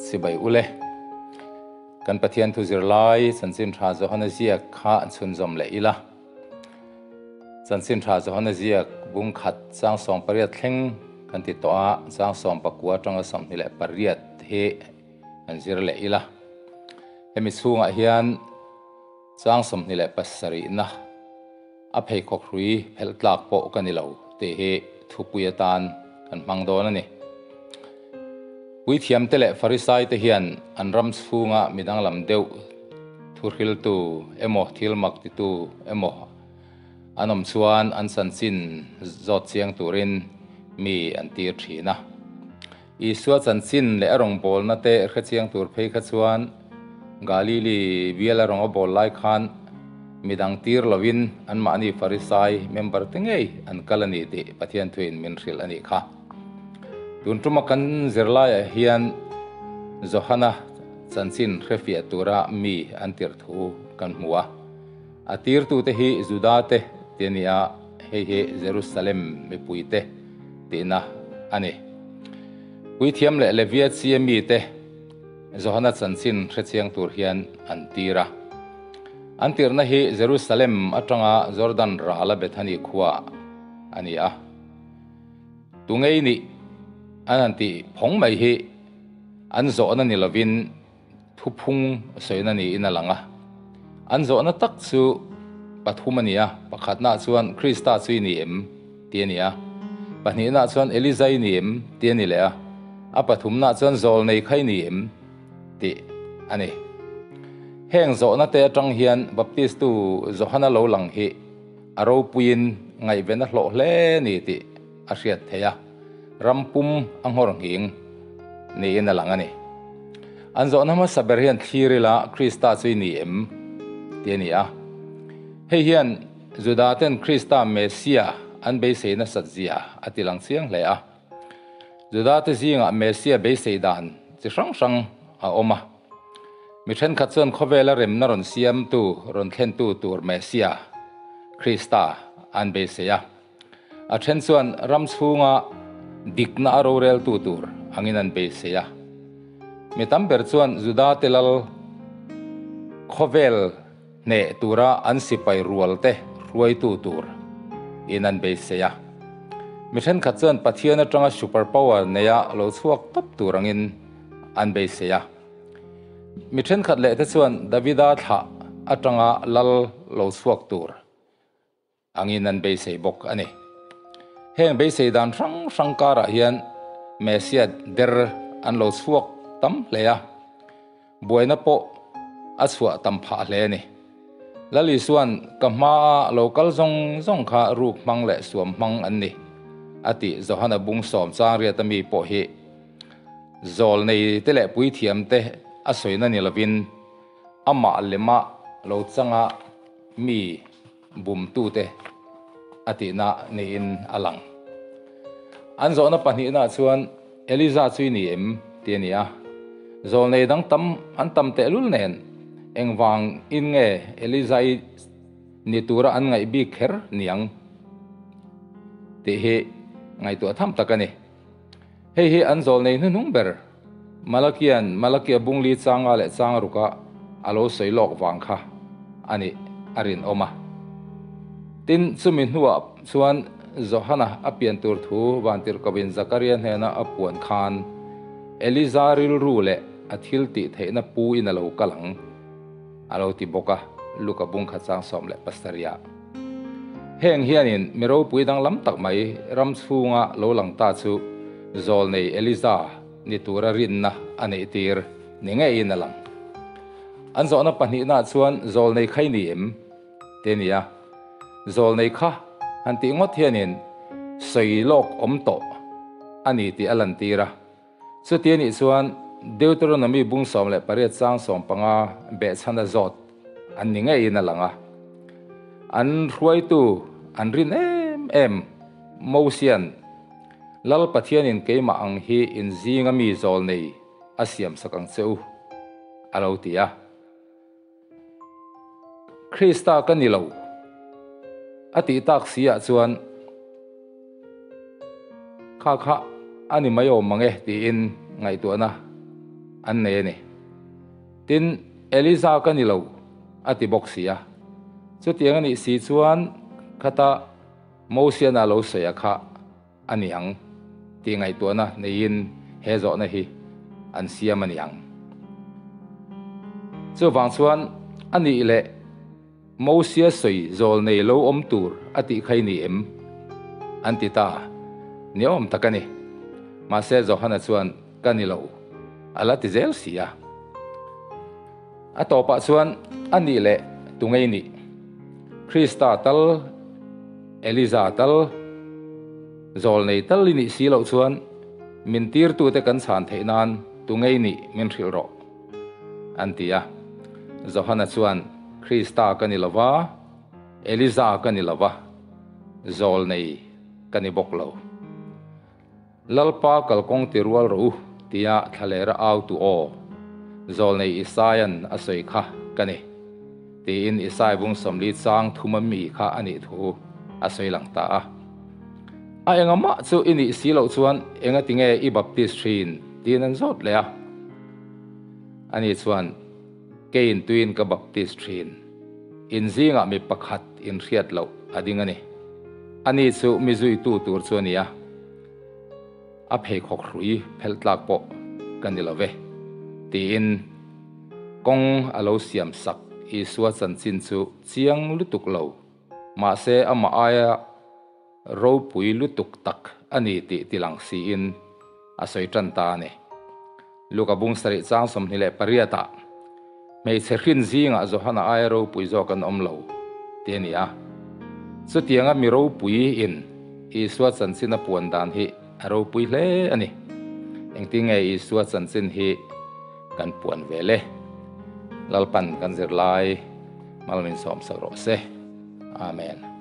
Chibai ule. Kan Pathian thu zirlai Chanchin Tha Johana ziak kha an chhunzawm leh ila. Chanchin Tha Johana ziak bung khat chang 18 thleng kan ti tawh a, chang 19 atanga 28 hi an zir leh ila. Hemi chhungah hian chang 27 na a pheikhawk hrui phelh tlak pawh ka ni lo tih hi thupui atan kan hmang dawn a ni. Puithiamte leh Farisaite hian an ram chhunga mi danglam deuh thuhriltu emaw thil mak titu emaw an awm chuan an chanchin zawt chiang turin mi an tir thin a. Isua chanchin leh a rawngbawlna te hrechiang tur phei kha chuan Galili biala rawng a bawl lai khan midang tir lovin anmahni Farisai member te ngei an kal a ni tih Pathian thuin min hrilh a nih kha. Tun tuma kan zirlaiah hian Johana chanchin hrefiah tura mi an tirh thu kan hmu a. A tirtute hi Juda te ti a ni a, hei hi Jerusalem mipuite tihna a ni. Puithiam leh Levia chia mite Johana chanchin hrechiang tur hian an tir a. An tirhna hi Jerusalem atanga Jordan rala Bethany khua a ni a. Tungei nih an han tih phawng mai hi an zawhna ni lovin Thuphung sawina niin a lang a. An zawhna tak chu pathum a ni a, pakhatnaah chuan Krista chu i ni em? tih a ni a, pahnihnaah chuan Eliza i ni em? tih a ni leh a, a pathumnaah chuan Zawlnei kha i ni em? tih a ni. Heng zawhna te atang hian Baptistu Johana lo lang hi a ropuiin ngaihven a hlawh hle ni tih a hriat theih a, ram pum a nghawr nghing niin a lang a ni. An zawhna hmasa ber hian thlir ila Krista chu i ni em? tih a ni a. Hei hian Judaten Krista Messia an beisei nasat zia a ti lang chiang hle a. Judate zingah Messia beisei dan chi hrang hrang a awm a. Mi thenkhat chuan khawvela remna rawn siamtu, rawn thlentu tur Messia, Krista an beisei a. A then chuan ram chhunga dikna a roreltu tur angin an beisei a. Mi tam ber chuan Judate lal khawvel hneh tura an sipai rualte hruaitu tur in an beisei a. Mi thenkhat chuan Pathian atanga super power neia lo chhuak tawp tur angin an beisei a. Mi thenkhat leh te chuan Davida thlah atanga lal lo chhuak tur angin an beisei bawk a ni. Heng beisei dan hrang hrang karah hian Messia der an lo chhuak tam hle a, buaina pawh a chhuah tam phah hle a ni. Lal Isua'n ka hmaa lo kal zawng zawng kha ruk hmang leh suam hmang an ni, a tih Johana bung sawm chang riata mi pawh hi zawl nei te leh puithiam te a sawina ni lovin amah lema lo changa mi bumtute a tihna niin a lang. An zawhna pahnihnaah chuan Eliza chu i ni em? tih a ni a. Zawlnei dang tam an tam tehlul nen engvang in nge Eliza i ni tura an ngaih bik kher niang tih hi ngaihtuah tham tak a ni. Hei hi an zawlnei hnuhnung ber Malakian Malakia bungli changa leh chang ruka a lo sawi lawk vang kha a nih a rinawm a. Tin, chumi hnuah chuan Johana a pian tur thu Vantirhkohin Zakaria hnena a puan khan Eliza rilru leh a thil tih theihna pu in a lo kal ang a lo ti bawk a, Luka bung khat chang 17 ah. Heng hianin mi ropui danglam tak mai ram chhunga lo lang ta chu zawlnei Eliza ni tura rinna a neih tir ni ngeiin a lang. An zawhna pahnihnaah chuan zawlnei kha i ni em? te a ni a. Zawlnei kha han tih ngawt hianin sawi lawk awm tawh a ni tih a lantir a. Chuti anih chuan Deuteronomy bung 18 chang 15 behchhana zawt an ni ngeiin a lang a. An hruaitu an rin em em Mosian Lal Pathianin keimah ang hi in zinga mi zawl nei a siam sak ang che u, a lo ti a. Krista ka ni lo, a tih tak si ah chuan kha kha a ni mai awm mang e tiin ngaihtuahna an nei a ni. Tin, Eliza ka ni lo, a ti bawk si a. Chutiang a nih si chuan khata Mosiana lo sawi a kha a ni ang tih ngaihtuahna neiin he zawhna hi an siam a ni ang. Chuvang chuan a nih leh Mosia sawi zawl nei lo awm tur a tih kha i ni em? An ti ta. Ni awm tak a ni. Mahse Johana chuan ka ni lo a la ti zel si a. A tawpah chuan a nih leh tu ngei nih? Krista tal, Eliza tal, zawl nei tal i nih si loh chuan min tirtute kan chhan theih nan tu ngei nih min hrilh rawh. An ti a. Johana chuan, Krista ka ni lo va, Eliza ka ni lo va, zawlnei ka ni bawk lo. Lalpa kalkawng ti rual rawh u, tia thlalera au tu aw, zawlnei Isaia'n a sawi kha ka ni, tiin Isai bung 40 chang thuma mi kha a nih thu a sawi lang ta a. A engamah chu i nih si loh chuan engatinge i baptist thin? tiin an zawt leh a. Ani chuan, Keiin tuiin ka baptist thin. In zingah mi pakhat in hriat loh a ding a ni. Ani chu mi zuitu tur chu a ni a, a pheikhawk hrui phelh tlak pawh ka ni lo ve, tiin kawng a lo siam sak Isua chanchin chu chiang lutuk lo mahse amah aia Ropui lutuk tak a ni tih tilang siin a sawi tan ta a ni. Luka bung sarih chang 28 ah hmeichhe hrin zingah Johana aia ropui zawk an awm lo ti a ni a. Chutianga mi ropui in Isua chanchin a puan dan hi a ropui hle a ni. Engtin nge Isua chanchin hi kan puan ve le? Lalpan kan zirlai mal min sawmsak rawh se. Amen.